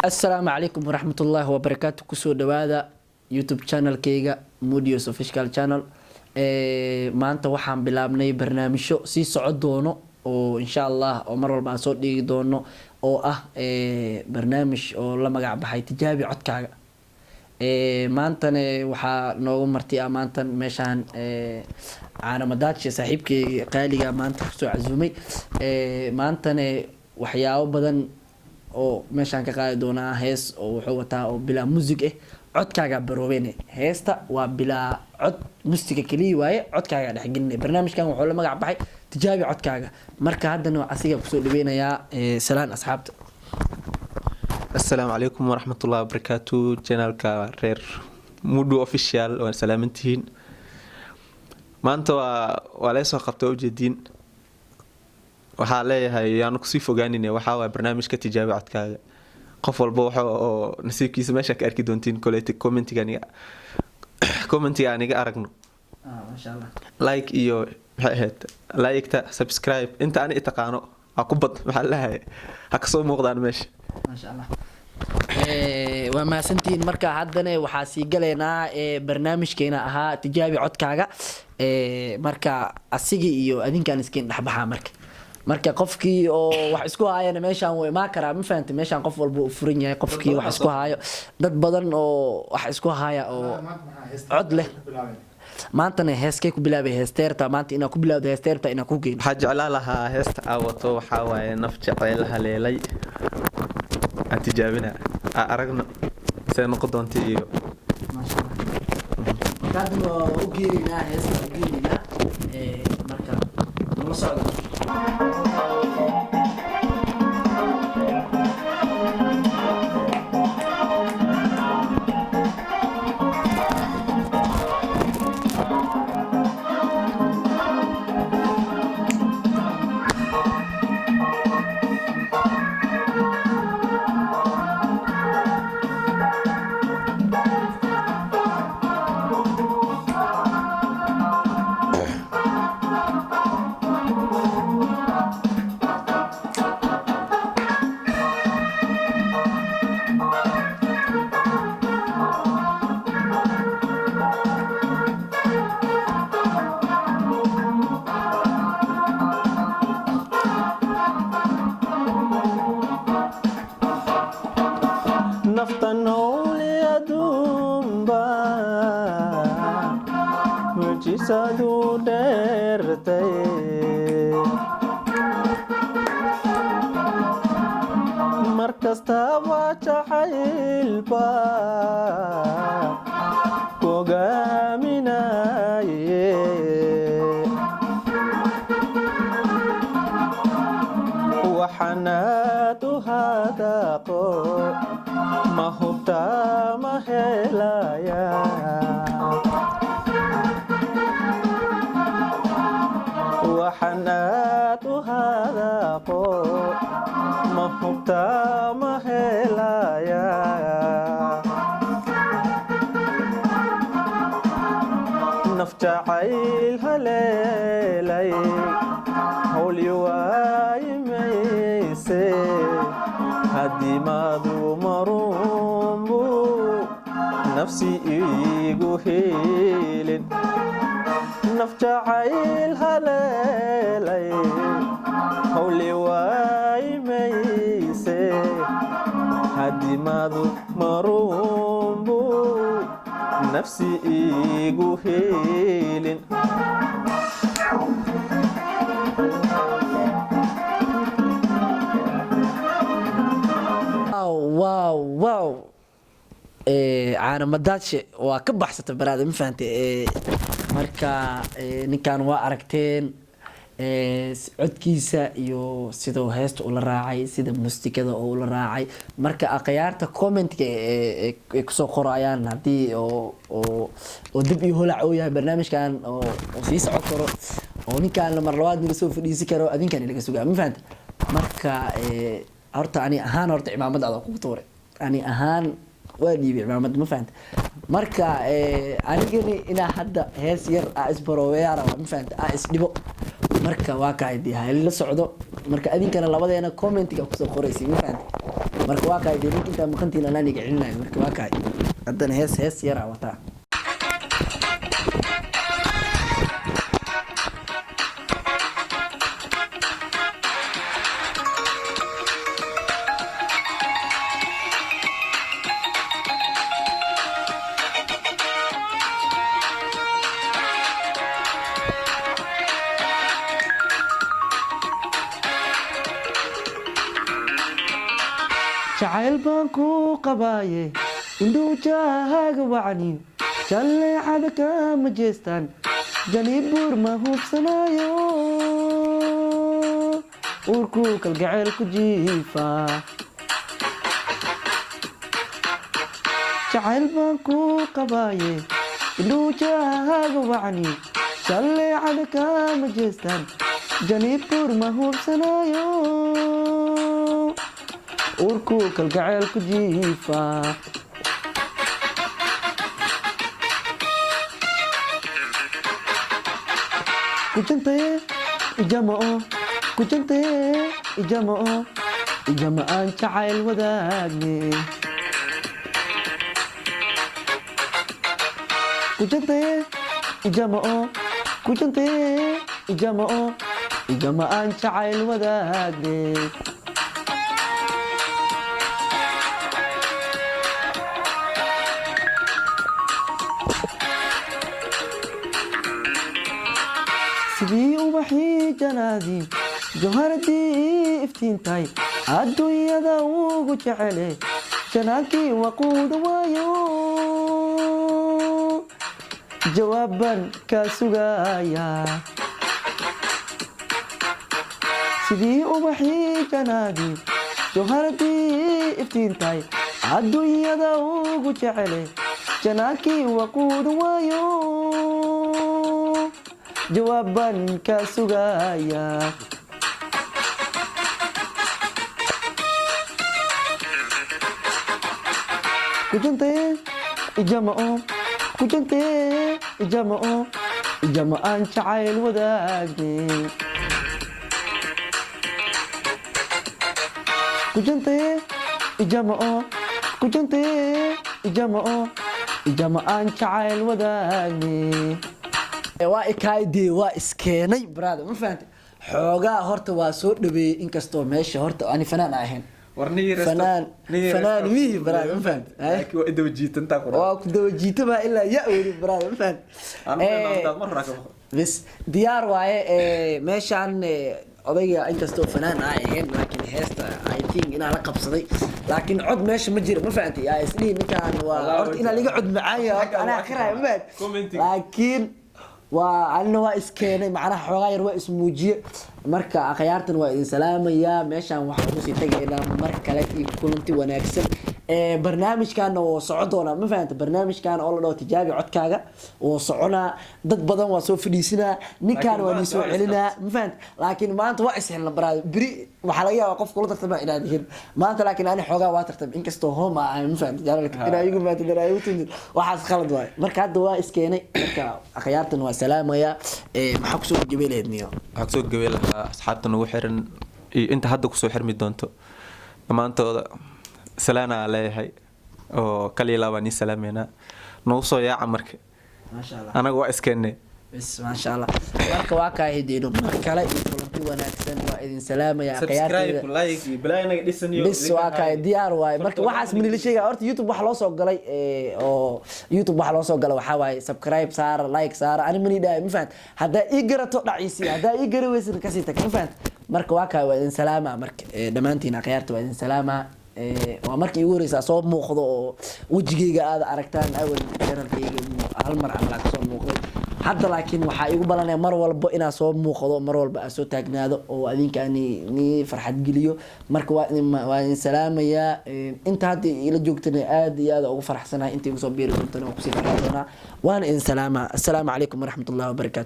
Asalaamu calaykum waraxmatullaahi wabarakaatu. Kusoo dhawaada YouTube channelkayga, Mudios Official Channel. Maanta waxaan bilaabnay barnaamijyo sii soco doono oo insha Allah oo mar walba aan soo dhigi doono, oo ah barnaamij oo la magac baxay Tijaabi Codkaaga. Maantane waxaa noogu marti ah maantan meeshaan Caano Madaadshe, saaxiibkeyga qaaliga maanta kusoo casuumay. Maantane waxyaabo badan oo meeshaan ka qaadi doonaa, hees oo wuxuu wataa oo bilaa music ah, codkaagaa baroobeyne. Heesta waa bilaa cod, musiga keliya waaye, codkaagaa dhexgelinay. Barnaamijkan wuxuu la magac baxay Tijaabi Codkaaga. Marka haddana asiga kusoo dhaweynayaa. Salaan asxaabta. Asalaamu calaykum waraxmatullahi wabarakaatu. Channelka reer Mudu Official waan salaamantihiin. Maanta waa laga soo qabta ujeediin. Waxaa leeyahay yaanu kusii fogaanin, waxaa waay barnaamijka Tijaabi Codkaaga. Qof walba waxa oo nasiibkiisa meesha ka arki doontiin. Koleyta commentiga aan iga aragno. Maasha Allah. Like iyo maxay ahayd, like-ta, subscribe, inta ani taqaano ha ku bad, maxaa leeyahay, ha kasoo muuqdaan meesha. Maasha Allah. Waa mahadsantihiin. Marka haddana waxaa sii galaynaa barnaamijkeena ahaa Tijaabi Codkaaga. Marka asiga iyo adinkaan iskiin dhexbaxaa. Marka qofkii oo wax isku haayana meeshaan wuu imaan karaa, ma fahantay? Meeshaan qof walba uu furan yahay. Qofkii wax isku haayo, dad badan oo wax isku haaya oo cod leh. Maantana heeskay ku bilaabay? Heesteerta maanta inaa ku bilaawdo, heesteerta inaa ku geyno. Waxaa jeclaa lahaa heesta aa wato, waxaa waaye Naf Jaceyl Haleelay. Aan tijaabina, aa aragno see noqon doonta iyo Maasha Allah. Marka haddana waa u geenaynaa, heesta u geenaynaa. Marka nala socda. Nafta noole adduunba mucjisadu dheertay, mar kastaba jacaylba hogaaminaye. Waxaanaad u hadaaqo ma hubtaa, ma helaya? Waxaanaad u hadaaqo ma hubtaa, ma helaya? Naf jacayl haleelay hawlyi waayimayse, haddii maadu marunbu nafsi iigu helin. Naf jacayl haleelay hawli waayimayse, haddii maadu marunbu nafsi iigu helin. Wow! Caano Madaadshe waa ka baxsata baraada, ma fahantay? Marka ninkan waa aragteen codkiisa iyo siduu heesta ula raacay, sida musikada oo ula raacay. Marka akhyaarta commentka ay kusoo qorayaan, haddii oo dib iyo holac uu yahay barnaamijkan oo sii socon karo oo ninkan mar labaad nala soo fadhiisi karo, adinkan laga sugaa, ma fahantay? Marka horta ani ahaan, horta cimaamad adaa kugu tuuray, ani ahaan waa dhiibay cimaamad, ma fahanta? Marka anigani inaa hadda hees yar aa isbaroobeyaa raba, ma fahanta, aa isdhibo. Marka waa kahay dee, halila socdo. Marka adinkana labadeena commentiga kusoo qoraysay, ma fahanta? Marka waa kaay dee, ninka intaa maqantiin anaan iga celinayo. Marka waa kaay, haddana hees hees yaraa wataa. Jacayl baan ku qabaaye, indhuu jahaaga wacniyo, jalleecada kama jeestaan, janibuur ma hubsanaayo, uurkuu kalgacayl ku jiifa. Jacayl baan ku qabaaye, indhuu jahaaga wacniyo, jalleecada kama jeestaan, janibuur ma hubsanaayo, uurkuu kalgacayl ku jiifa. Kujantaye ijamao, kujantaye ijamao, ijama aan jacayl wadaagne. Kujantaye ijamao, kujantaye ijamao, ijama aan jacayl wadaagne. Sidii ubaxii janaadii, jawharadii iftiintahay, adduunyada ugu jecele, janaankii waquuda waayo, jawaab baan kaa sugayaa. Sidii ubaxii janaadii, jawharadii iftiintahay, adduunyada ugu jecele, janaankii waquuda waayo, jawaab baan kaa sugayaa. Kujantaye ijamao, kujantaye ijamao, ijama aan jacayl wadaagne. Kujantaye ijamao, kujantaye ijamao, ijama aan jacayl wadaagne. Waa ikaydii, waa iskeenay brother, ma fahantay? Xoogaa horta waa soo dhaweeyey, inkastoo meesha horta ani fanaan ahayn. Fanaan fanaan mihi brother, ma fahantay? Laakiin waa idaba jiitantaa ku. Waa ku daba jiitaba ilaa ya weli brother, ma fahantay? Bes diyaar waaye. Meeshaan odayga inkastoo fanaan aan ahayn, laakiin heesta I think inaa la qabsaday, laakiin cod meesha ma jiro, ma fahantay? Yaa isdhihi ninkaan waa horta inaa liga cod macaan yahay, horta anaa akhiraya, ma fahantay? Commenting. Laakiin waa anina waa iskeenay, macnaha xoogaa yar waa ismuujiye. Marka akhyaartan waa idin salaamayaa. Meeshaan waxaan ugu sii tagaynaa mar kale iyo kulanti wanaagsan. Barnaamijkaana wuu soco doonaa, ma fahanta? Barnaamijkan oo la dhaho tijaabi codkaaga wuu soconaa, dad badan waa soo fadhiisinaa, ninkaan Laakiin waa nii maanta soo waa celinaa, ma fahanta? Laakiin maanta waa ishelna baraado, beri waxaa laga yaabaa qof kula tartama inaad yihiin maanta, laakiin ani xoogaa waa tartam, inkastoo home ah, ma fahanta? Jaalka inaa igu maanta inaa igu timid, waxaas khalad waaye. Marka hadda waa iskeenay. Marka akhyaartan waa salaamayaa. Maxaa kusoo gabagabay lahayd niyo? Waxaa kusoo gabay lahaa asxaabta nagu xiran iyo inta hadda kusoo xirmi doonto dhammaantooda salaanaa leeyahay, oo kaliya laabaa nii salaameynaa. Nagu soo yaaca marka. Maasha Allah. Anaga waa iskeenay. Bes, maasha Allah. Marka waa kaa hideyno mar kale iyo kulanti wanaagsan, waa idin salaamaya akhyaarteyda. Bis, waa kaay, diyaar waaye. Marka waxaas manila sheegaya horta YouTube waxa loo soo galay, oo YouTube waxa loo soo galay waxaa waaye subscribe saara, like saara. Ani mani dhahay, ma fahant? Haddaa ii garato dhaciisi, haddaa ii gari weysan kasii tag, ma fahant? Marka waa kaay, waa idin salaama. Marka dhammaantiin akhyaarta waa idin salaama. Waa markii igu horeysa soo muuqdo oo wejigeyga aad aragtaan. Awal channelkayga hal mar camal aa kasoo muuqday hadda, laakiin waxaa igu balanaya mar walba inaa soo muuqdo, mar walba aan soo taagnaado oo adinka ni farxad geliyo. Marka waa idin salaamayaa. Inta hadda ila joogtana aad iyo aad ugu faraxsanahay, inta igu soo biiri doontana waa kusii farxan doonaa, waana idin salaamaa. Assalaamu calaykum waraxmatullahi wabarakaatu.